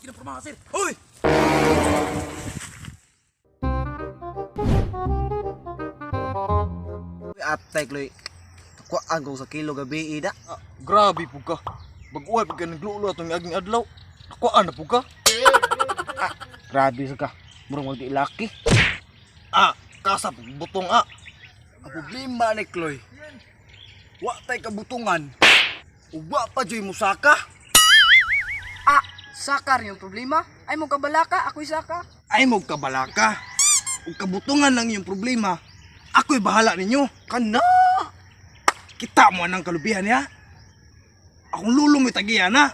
Kinaporma, sir. Hoy! Atay, Chloe. Kuan ko sa kilo gabi ida. Ah, grabe po ka. Bag-uhay pag ka naglulo atong aging adlaw. Nakuhaan na po ka. Grabe sa ka. Murang wag di laki. Ah, kasa po, butong ah. Ang problema ni Chloe, wa tay kabutungan. Uwa pa joy musaka. Ah, saka rin yung problema. Ay mo kabalaka, ako'y saka. Ay mo kabalaka. Ug kabutungan lang iyong problema. Ako'y bahala ninyo. Kana. Kita mo anang kalubihan niya. Akong lulo mo'y tagiya na.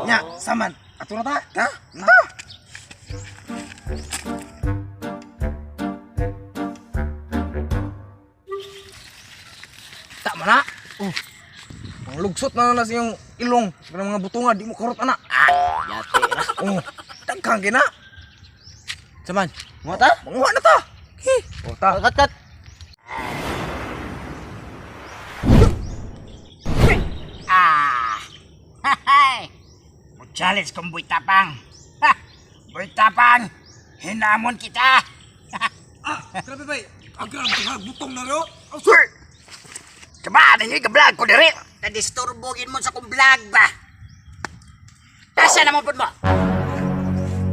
Nya, saman. Ato na ta. Ta? Ta. Tama na. Oh. Ang lugsot na na sa iyong ilong. Sa mga butunga, di mo karot ana. Ah, yate ra. Oh, daghang kina. Saman, mo ta? Manguha na ta. Okay. Oh, ta. Kat kat. Ah! Hay! Mo-challenge kong Boy Tapang. Ha! Boy Tapang! Hinamon kita! Ah, grabe bay. Ah, grabe ka butong na ro. Oh, sir! Sama ninyo ka-vlog ko diri! Nadisturbogin mo sa kong vlog ba? Tasa na mo po mo!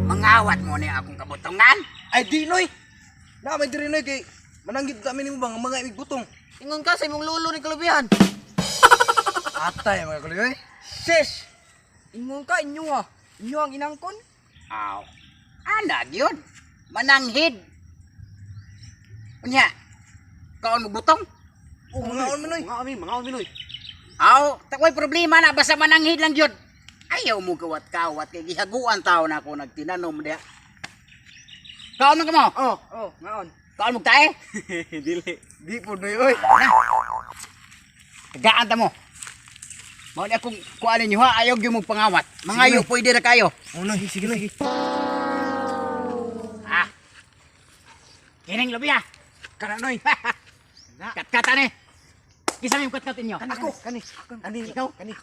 Mangawat mo ni akong kabutungan? Ay, di noy. Na may diri noy kay mananggit ta mi nimo bang mga imig butong. Ingon ka sa imong lulo ni kalubihan. Atay mga kalubi. Sis! Ingon ka, inyo ha. Inyo ang inangkon. Aw. Anag yun. Mananghid. Unya, kaon mo butong? Oh, mga on minoy. Mga on minoy. Aw, takoy problema na basta mananghid lang yun. Ayaw mo kawat-kawat kay gihaguan tao na ako nagtinanom diha. Kaon man kamo? Oh, oh, ngaon. Kaon mo tae? Dili. Di po noy oy. Tagaan ta mo. Mao ni akong kuan ninyo ha, ayaw gyud mong pangawat. Mangayo pwede ra kayo. Oh, noy, sige noy. Ha. Kining lubi ha. Kana noy. Katkatan eh. Kisa may katkat inyo. Ako, kani. Kani Ikaw? Kani.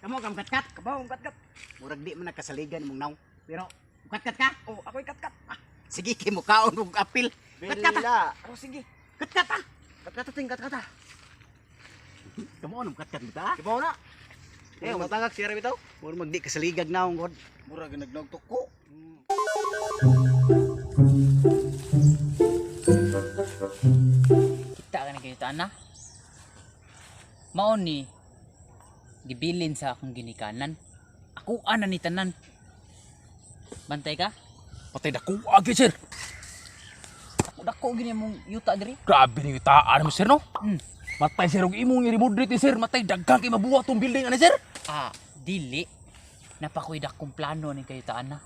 Kamo kam katkat. Kabaw, ang katkat. Murag di man nakasaligan mong naw. Pero katkat ka? Oh, ako'y katkat. Ah, sige kay mo kaon og apil. Katkat ah. Bella. Oh, sige. Katkat ah. Kat kat ting kat kat. Kamo anong katkat mo ta? Kibaw na. Eh, matangak siya ra bitaw. Murag magdi kasaligag naong god. Murag nagnog ko. Kita ka na kayo na. Mao ni gibilin sa akong ginikanan. Ako ana ni tanan. Bantay ka? Patay dako agi, sir. Ako dako gini mong yuta diri. Grabe ni taan mo, sir, no? Mm. Matay, sir, og imong i-remoderate ni sir. Matay, dagkang kay mabuhat tong building, ani, sir? Ah, dili. Napakoy dakong plano ni kayo na.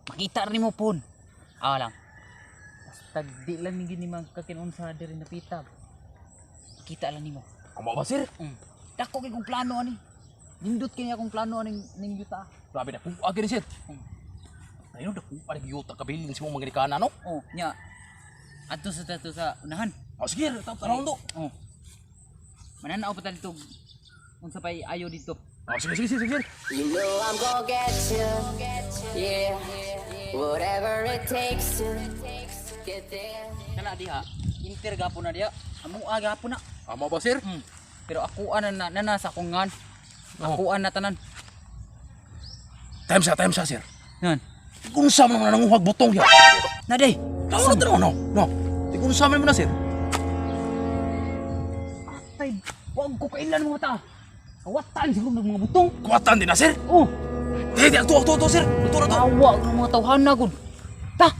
Makita rin mo pon. Awa lang. Basta di lang ni gini magkakinunsa diri na pita. Makita lang nimo. Kamo ba, sir? Dako kay kong plano ani. Nindot kini akong plano aning ning yuta. Grabe dako agi ni sir. Ayun, dako ari yuta kabilin sa imong mga ginikanan, no? Oh, nya. Adto sa tato sa unahan. Oh, sige, tawag tanong do. Oh. Mananaw pa ta dito. Unsa pay ayo dito. Oh, sige, sige, sige, sir. You know I'm gonna get you, yeah. Whatever it takes to get there. Kana diha, inter gapon na diha. Amua gapon na. Amo ba, sir? Pero ako ana na nana sa akong ngan. Ako ana tanan. Time sa, sir. Nan. Kung sa man nanguhag butong ya. Na day. Tawag na, no? No. Di kung sa man mo na, sir. Tay, wag ko kailan mo ta. Kawatan siguro ng mga butong. Kuwatan din na, sir. Oh, Di, di, ato, ato, ato, sir. Ato, ato. tawa ng mga tawhana gud. Ta.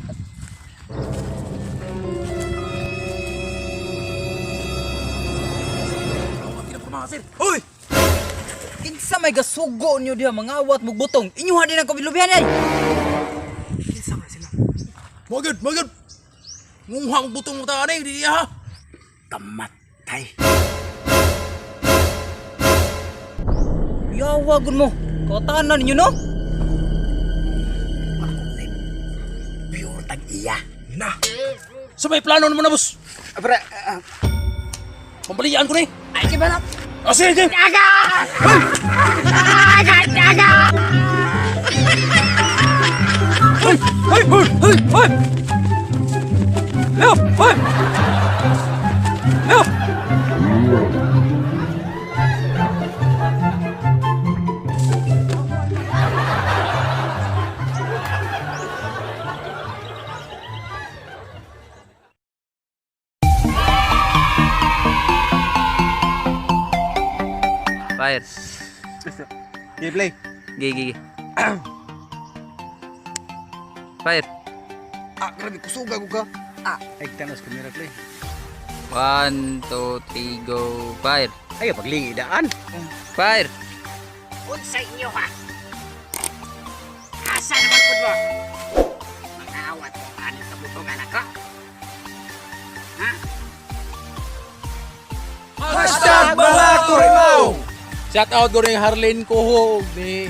Kinaporma, sir. Hoy! Kinsa may gasugo niyo diha mangawat mog butong. Inyo din ang kabilubihan ay. Kinsa man sila? Magod, magod. Nguha mo butong mo ta ani, di ha. Kamatay. Yawa gud mo. Kawatan na ninyo no? Pure tag iya. Na. Sa may plano naman na, boss. Pre, Pambalian ko ni. ay di ba na? Ah, sige, sige. Daga! Daga! Daga! Hey! Hey! Hey! Hey! Leo! Hey! Leo! Fire. Okay, play. Gigi, gigi. Fire. Ah, grabe kusuga ko ka. Ay, tanos kamera play. 1, 2, 3, go. Fire. Ay, paglingi daan. Fire. Unsa inyo ha? Asa naman pud mo? Mangawat mo aning kabutongan ako? Ha? #MgaKurimaw! Shout out ko rin Harlene Coho ug ni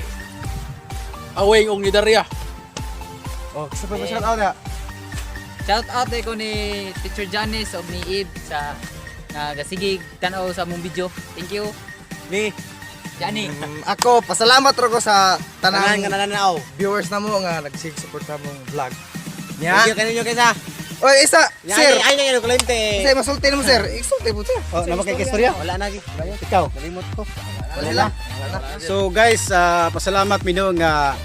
Aweng ug ni Daria. Oh, gusto pa ba shout out ya? Shout out ko ni Teacher Janice ug ni Eve sa nagasigig tan-aw sa among video. Thank you. Ni Johnny. Ako pasalamat ra ko sa Tanan tanang nga nananaw. viewers namo nga nagsig support sa among vlog. Thank Nya. you kaninyo kaysa. Oy, isa, sir. Ay, ay, ay, kliyente. Sir, masulti mo sir. Isulti mo sir. Oh, naman kay istorya? Wala na gi. Ikaw, nalimot ko. Wala sila. So guys, pasalamat mino nga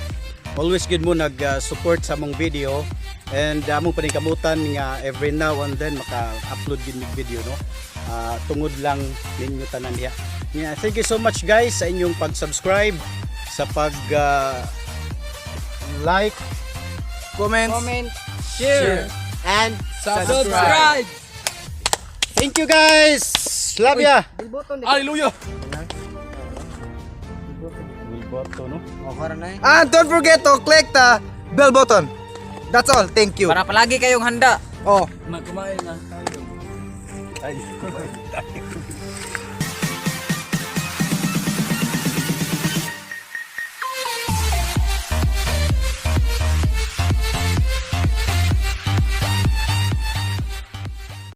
always good mo nag-support sa among video and among paningkamutan nga every now and then maka-upload gid mig video no. Tungod lang ninyo tanan diha. Yeah, thank you so much guys sa inyong pag-subscribe, sa pag like, Comments. Share. And Subscribe. Thank you guys. Love ya. Hallelujah. Wilboto no. And don't forget to click the bell button. That's all. Thank you. Para palagi kayong handa. Oh. Kumain na tayo. Ay.